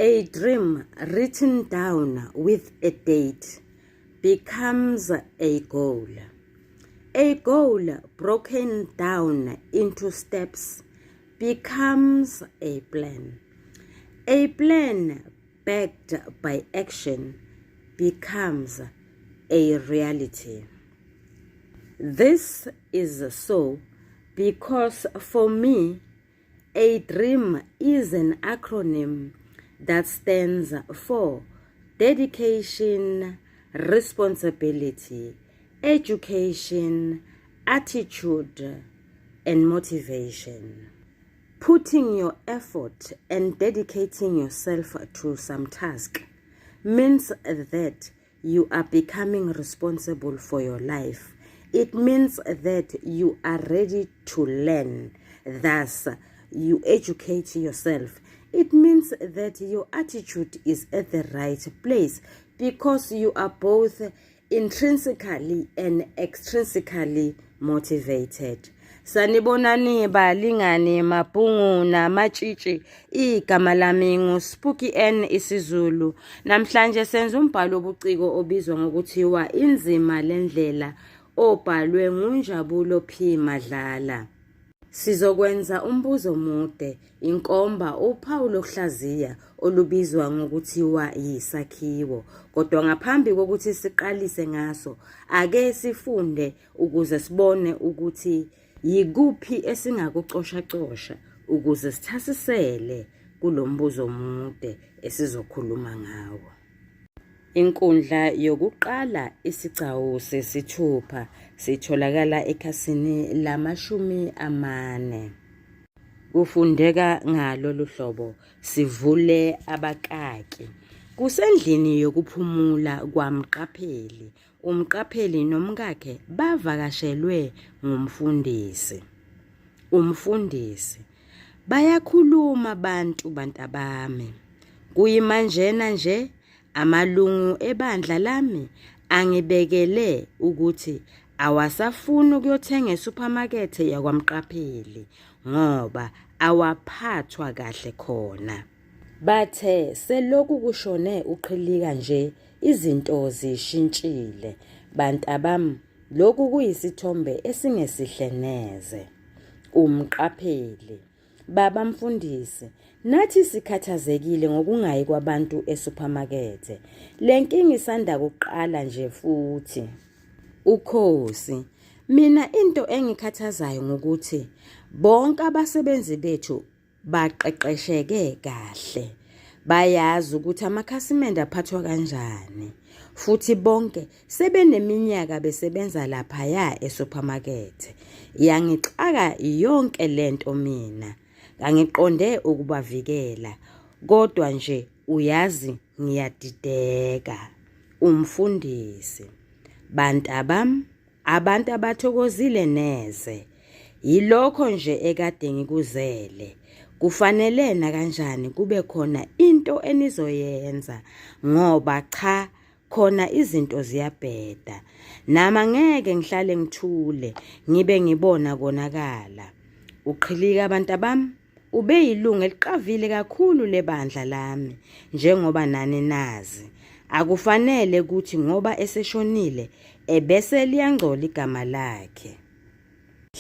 A dream written down with a date becomes a goal. A goal broken down into steps becomes a plan. A plan backed by action becomes a reality. This is so because for me, a dream is an acronym that stands for dedication, responsibility, education, attitude, and motivation. Putting your effort and dedicating yourself to some task means that you are becoming responsible for your life. It means that you are ready to learn. Thus, you educate yourself. It means that your attitude is at the right place because you are both intrinsically and extrinsically motivated. Sanibonani balingani mabhungu namatshitshi igama lami nguSpooky N isiZulu. Namhlanje senza umbhalo wobuciko obizwa ngokuthiwa Inzima lendlela obhalwe nguNjabulo P Madlala. Sizokwenza umbuzo omude, inkomba, uphawu lokuhlaziya olubizwa ngokuthiwa yisakhiwo. Kodwa ngaphambi kokuthi siqalise ngaso, ake sifunde ukuze sibone ukuthi yikuphi esingakucoshacosha ukuze sithasisele kulo mbuzo omude esizokhuluma ngawo. Inkundla yokuqala isigcawu sesithupha sitholakala ekhasini lamashumi amane. Kufundeka ngalolu hlobo sivule abakaki. Kusendlini yokuphumula kwaMqapheli Umqapheli nomkakhe bavakashelwe ngumfundisi. Umfundisi, Bayakhuluma abantu bantabami. Kuyimanjena nje amalungu ebandla lami angibekele ukuthi awasafuni ukuyothenga esuphamakethe yakwaMqapheli ngoba awaphathwa kahle khona. Bathe selokhu kushone uQhilika nje izinto zishintshile. Bantabami lokhu kuyisithombe esingesihle neze. Umqapheli, Baba mfundisi, nathi sikhathazekile ngokungayi kwabantu esuphamakethe. Le nkinga isanda kuqala nje futhi. Ukhosi, Mina into engikhathazayo ngukuthi bonke abasebenzi bethu Baqeqesheke kahle, bayazi ukuthi amakhasimende aphathwa kanjani futhi bonke sebeneminyaka besebenza laphaya esuphamakethe. Iyangixaka yonke le nto mina. Ngangiqonde ukubavikela kodwa nje uyazi ngiyadideka. Umfundisi, Bantabami Abantu abathokozile neze. Yilokho nje ekade ngikuzele. Kufanele nakanjani kube khona into enizoyenza ngoba cha khona izinto ziyabheda. Nami angeke ngihlale ngithule ngibe ngibona konakala. Uqhilika bantabami Ubeyilungu eliqavile kakhulu lebandla lami njengoba nani nazi. Akufanele ukuthi ngoba eseshonile ebese liyangcola igama lakhe.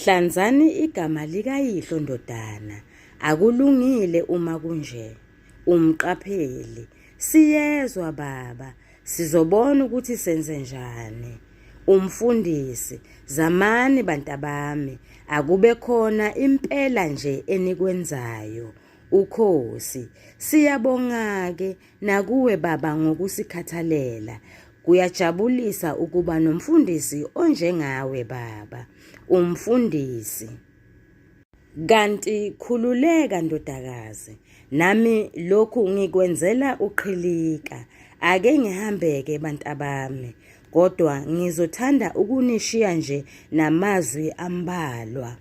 Hlanzani igama likayihlo ndodana, akulungile uma kunje. Umqapheli, Siyezwa baba, Sizobona ukuthi senze njani. Umfundisi, zamani bantabami, akube khona impela nje enikwenzayo. Ukhosi, siyabonga-ke nakuwe baba ngokusikhathalela. Kuyajabulisa ukuba nomfundisi onjengawe baba. Umfundisi. Kanti khululeka ndodakazi, nami lokhu ngikwenzela uqhilika. Ake ngihambeke bantabami, kodwa ngizothanda ukunishiya nje namazwi ambalwa.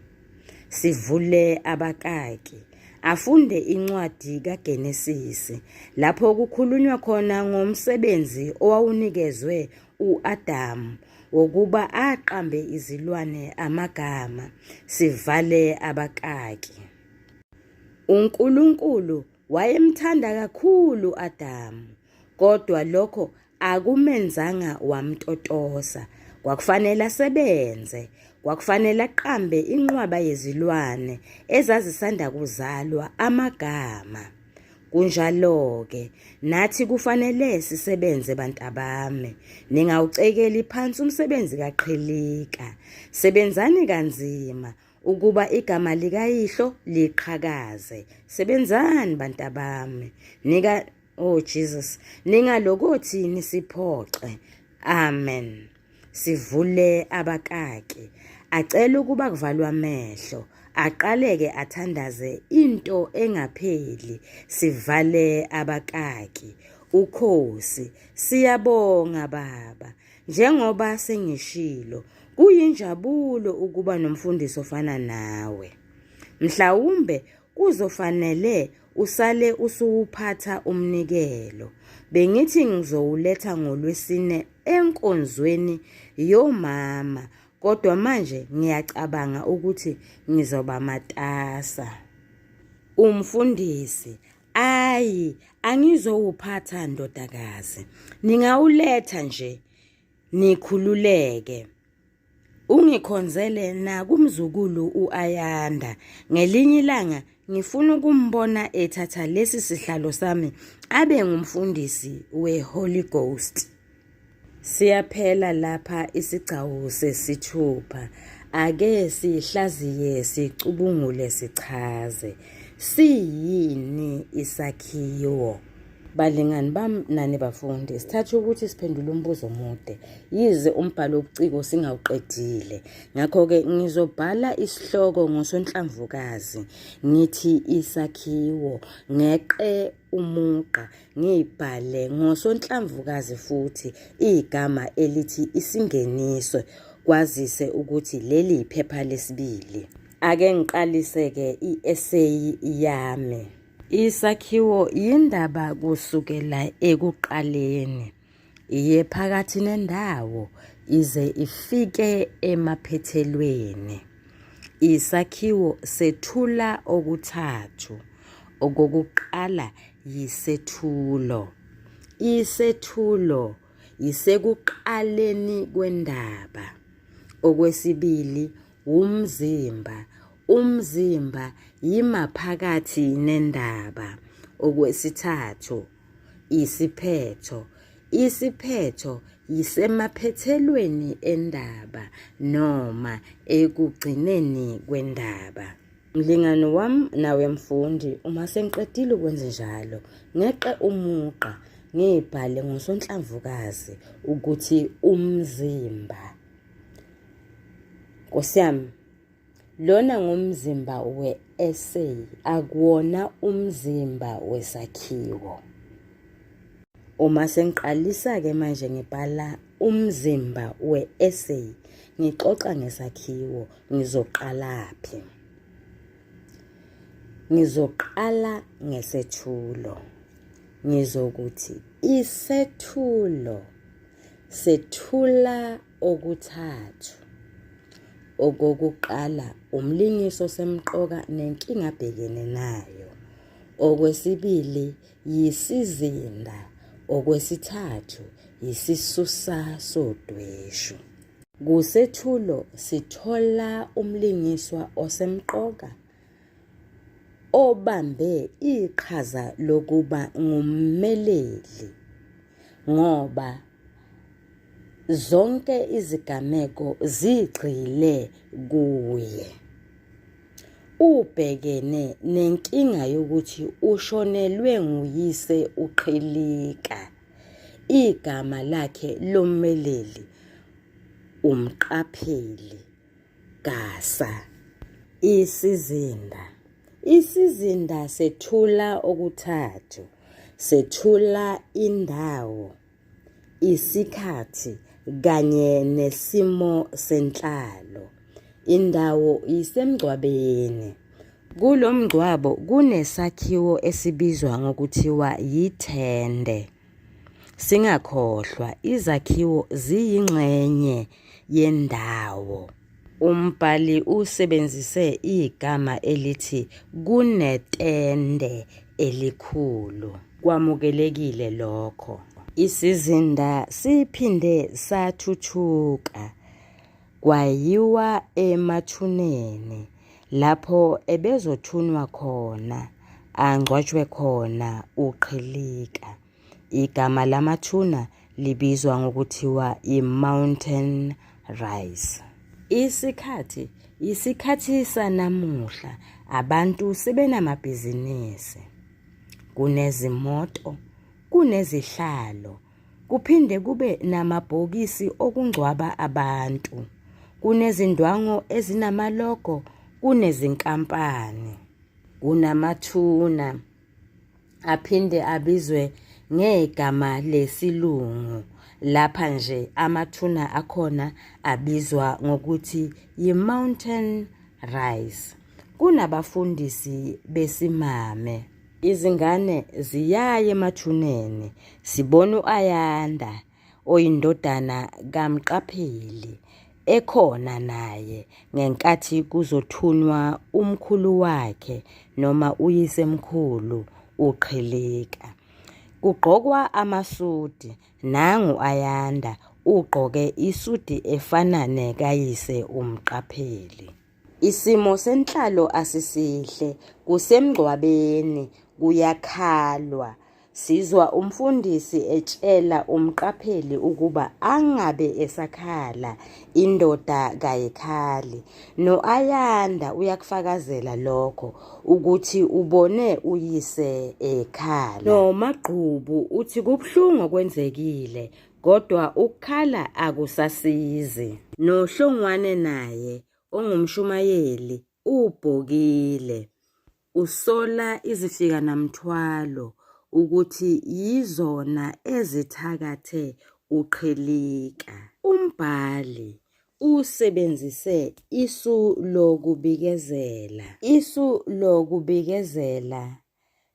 Sivule abakaki. Afunde incwadi kaGenesisi lapho kukhulunywa khona ngomsebenzi owawunikezwe u-Adamu wokuba aqambe izilwane amagama, sivale abakaki. UNkulunkulu Wayemthanda kakhulu u-Adamu, kodwa lokho akumenzanga wamtotosa. Kwakufanele asebenze, kwakufanele aqambe inqwaba yezilwane ezazisanda kuzalwa amagama. Kunjalo-ke, nathi kufanele sisebenze bantabami. Ningawucekeli phansi umsebenzi kaQhilika. Sebenzani kanzima ukuba igama likayihlo liqhakaze. Sebenzani bantabami. Nika Oh Jesus, ningalokothi nisiphoxe. Amen. Sivule abakaki. Acela ukuba kuvalwe amehlo. Aqaleke athandaze into engapheli. Sivale abakaki. Ukhosi, siyabonga baba. Njengoba sengishilo, kuyinjabulo ukuba nomfundisi ofana nawe. Mhlawumbe Kuzofanele usale usuwuphatha umnikelo. Bengithi ngizowuletha ngoLwesine enkonzweni yomama kodwa manje ngiyacabanga ukuthi ngizoba matasa. Umfundisi, Ayi, angizowuphatha ndodakazi. Ningawuletha nje nikhululeke. Ungikhonzele nakumzukulu u-Ayanda. Ngelinye ilanga ngifuna ukumbona ethatha lesi sihlalo sami abe ngumfundisi we-Holy Ghost. Siyaphela lapha isigcawu sesithupha. Ake sihlaziye sicubungule sichaze. Siyini isakhiwo? Balingani bami nani bafundi, sithathe ukuthi siphendule umbuzo omude. Yize umbhalo wobuciko singawuqedile. Ngakho-ke ngizobhala isihloko ngosonhlamvukazi ngithi isakhiwo ngeqe umugqa ngibhale ngosonhlamvukazi futhi igama elithi isingeniso kwazise ukuthi leli yiphepha lesibili. Ake ngiqalise-ke i-eseyi yami. Isakhiwo yindaba kusukela ekuqaleni, iye phakathi nendawo ize ifike emaphethelweni. Isakhiwo sethula okuthathu. Okokuqala yisethulo. Isethulo yisekuqaleni kwendaba. Okwesibili wumzimba. Umzimba yimaphakathi nendaba. Okwesithathu, isiphetho. Isiphetho yisemaphethelweni endaba noma ekugcineni kwendaba. Mlingani wami nawe mfundi, uma sengiqedile ukwenze njalo, ngeqe umugqa ngibhale ngosonhlamvukazi ukuthi umzimba. Nkosi yami, lona ngumzimba we-essay, akuwona umzimba wesakhiwo. Uma sengiqalisa-ke manje ngibhala umzimba we-essay, ngixoxa ngesakhiwo, ngizoqalaphi? Ngizoqala ngesethulo. Ngizokuthi isethulo sethula okuthathu. Okokuqala umlingiso osemqoka nenkinga abhekene nayo. Okwesibili yisizinda. Okwesithathu yisisusa sodweshu. Kusethulo sithola umlingiswa osemqoka obambe iqhaza lokuba ngummeleli ngoba zonke izigameko zigxile kuye. Ubhekene nenkinga yokuthi ushonelwe nguyise uQhilika. Igama lakhe lommeleli uMqapheli Gasa. Isizinda. Isizinda sethula okuthathu. Sethula indawo, isikhathi kanye nesimo senhlalo. Indawo isemngcwabeni. Kulo mngcwabo kunesakhiwo esibizwa ngokuthiwa yithende. Singakhohlwa izakhiwo ziyingxenye yendawo. Umbhali usebenzise igama elithi kunetende. elikhulu. Kwamukelekile lokho. Isizinda siphinde sathuthuka kwayiwa emathuneni lapho ebezothunwa khona angcwatshwe khona uQhilika. Igama lamathuna libizwa ngokuthiwa i-Mountain Rise. Isikhathi isikhathi sanamuhla abantu sebenamabhizinisi. Kunezimoto, kunezihlalo, kuphinde kube namabhokisi okungcwaba abantu. Kunezindwangu ezinamalogo, kunezinkampani. Kunamathuna. Aphinde abizwe ngegama lesilungu. Lapha nje amathuna akhona abizwa ngokuthi yi-Mountain Rise. Kunabafundisi besimame. Izingane ziyaya emathuneni. Sibona u-Ayanda oyindodana kaMqapheli ekhona naye ngenkathi kuzothunwa umkhulu wakhe noma uyisemkhulu uQhilika. Kugqokwa amasudi, nangu Ayanda ugqoke isudi efana nekayise uMqapheli. Isimo senhlalo asisihle, kusemngcwabeni kuyakhalwa. Sizwa umfundisi etshela umqapheli ukuba angabe esakhala, indoda kayikhali. No-Ayanda uyakufakazela lokho ukuthi ubone uyise ekhala. NoMagqubu uthi kubuhlungu okwenzekile kodwa ukukhala akusasizi. NoHlongwane naye ongumshumayeli ubhokile. Usola izifikanamthwalo ukuthi yizona ezithakathe uQhilika. Umbhali usebenzise isu lokubikezela. Isu lokubikezela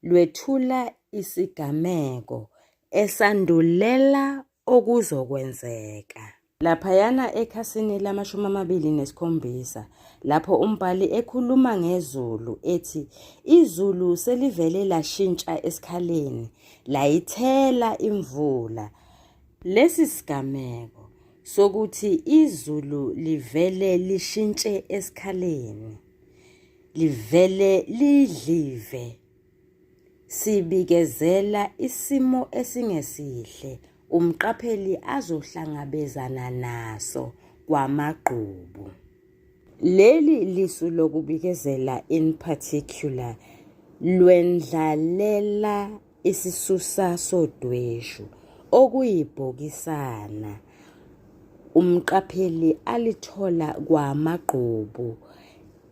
lwethula isigameko esandulela okuzokwenzeka. Laphayana ekhasini lama-27 lapho umbhali ekhuluma ngezulu ethi izulu selivele lashintsha esikhaleni layithela imvula. Lesi sigameko sokuthi izulu livele lishintshe esikhaleni livele lidlive Sibikezela isimo esingesihle umqapheli azohlangabezana naso kwamagqubu. Leli lisu lokubikezela in particular lwendlalela isisusa sodweshu okuyibhokisana umqapheli alithola kwamagqubu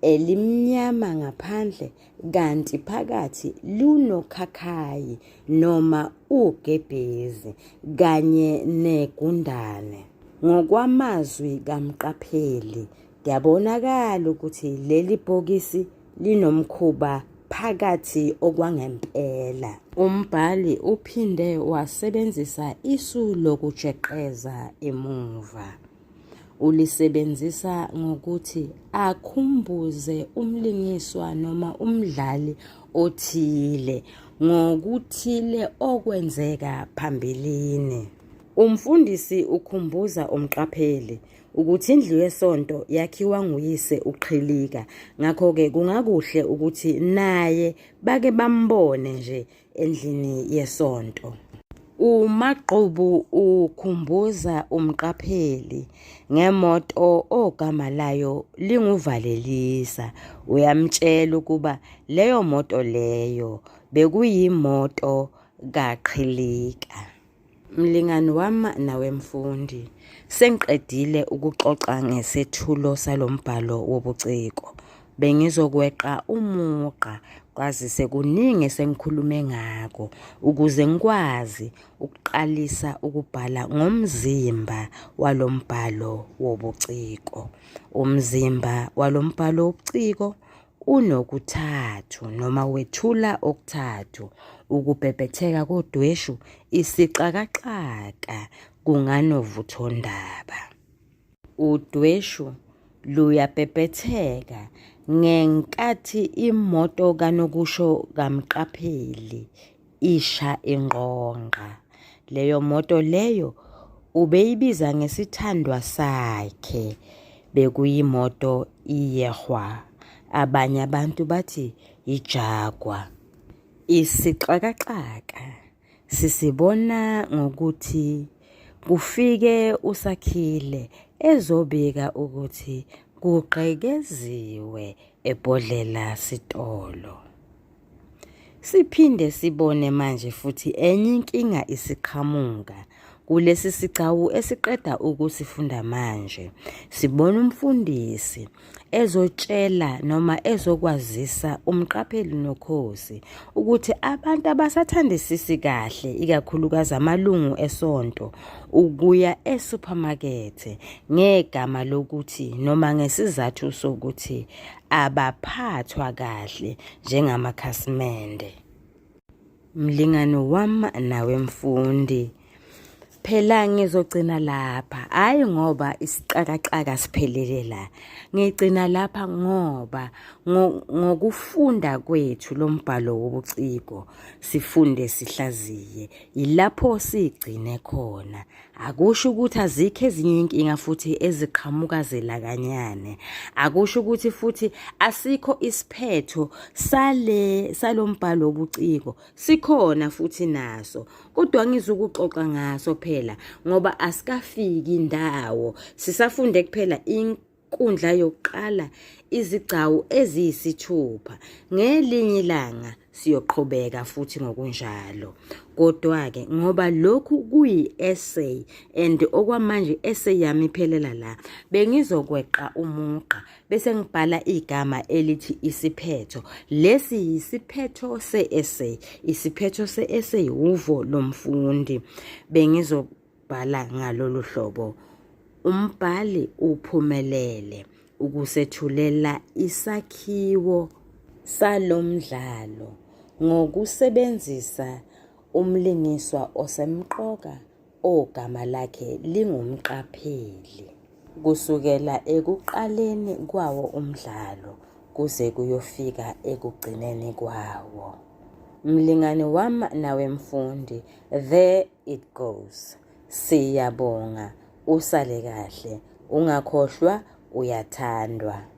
elimnyama ngaphandle kanti phakathi lunokhakhayi noma ugebhezi kanye negundane. Ngokwamazwi kaMqapheli, kuyabonakala ukuthi leli bhokisi linomkhuba phakathi okwangempela. Umbhali uphinde wasebenzisa isu lokujeqeza emuva. Ulisebenzisa ngokuthi akhumbuze umlingiswa noma umdlali othile ngokuthile okwenzeka phambilini. Umfundisi ukhumbuza umqapheli ukuthi indlu yesonto yakhiwa nguyise uQhilika, ngakho-ke kungakuhle ukuthi naye bake bambone nje endlini yesonto. UMagqubu ukhumbuza umqapheli ngemoto ogama layo linguValelisa. Uyamtshela ukuba leyo moto leyo bekuyimoto kaQhilika. Mlingani wami nawe mfundi, sengiqedile ukuxoxa ngesethulo salo mbhalo wobuciko. Bengizokweqa umugqa kwazise kuningi esengikhulume ngako ukuze ngikwazi ukuqalisa ukubhala ngomzimba walo mbhalo wobuciko. Umzimba walo mbhalo wobuciko unokuthathu noma wethula okuthathu, ukubhebhetheka kodweshu, isixakaxaka kunganovuthondaba. Udweshu luyabhebhetheka Ngenkathi imoto kanokusho kaMqapheli isha ingqongqa, leyo moto leyo ubeyibiza ngesithandwa sakhe, bekuyimoto iYehwa, abanye abantu bathi yiJagua. Isixakaxaka sisibona ngokuthi kufike uSakhile ezobika ukuthi kugqekeziwe ebhodlela sitolo. Siphinde sibone manje futhi enye inkinga isiqhamuka kulesi sigcawu esiqeda ukusifunda manje. Sibona umfundisi ezotshela noma ezokwazisa umqapheli nokhozi ukuthi abantu abasathandisisi kahle ikakhulukazi amalungu esonto ukuya esuphamakethe ngegama lokuthi noma ngesizathu sokuthi abaphathwa kahle njengamakhasimende. Mlingani wami nawe mfundi, phela ngizogcina lapha, hhayi ngoba isixakaxaka siphelele la. Ngigcina lapha ngoba ngokufunda kwethu lo mbhalo wobuciko sifunde sihlaziye, yilapho sigcine khona. Akusho ukuthi azikho ezinye inkinga futhi eziqhamuka zelakanyane. Akusho ukuthi futhi asikho isiphetho sale salombhalo wobuciko. Sikhona futhi naso. Kodwa ngizukuxoxa ngaso phela ngoba asikafiki indawo. Sisafunde kuphela inkundla yokuqala izigcawu eziyisithupha. Ngelinye ilanga siyoqhubeka futhi ngokunjalo. Kodwa-ke ngoba lokhu kuyi-essay and okwamanje i-essay yami iphelela la, bengizokweqa umugqa bese ngibhala igama elithi isiphetho. Lesi yisiphetho se-essay. Isiphetho se-essay uvo lomfundi. Bengizo Bhala ngalolu hlobo, Umbhali uphumelele ukusethulela isakhiwo salo mdlalo ngokusebenzisa umlingiswa osemqoka ogama lakhe linguMqapheli. Kusukela ekuqaleni kwawo umdlalo kuze kuyofika ekugcineni kwawo. Mlingani wami nawe mfundi, there it goes. Siyabonga, usale kahle. Ungakhohlwa uyathandwa.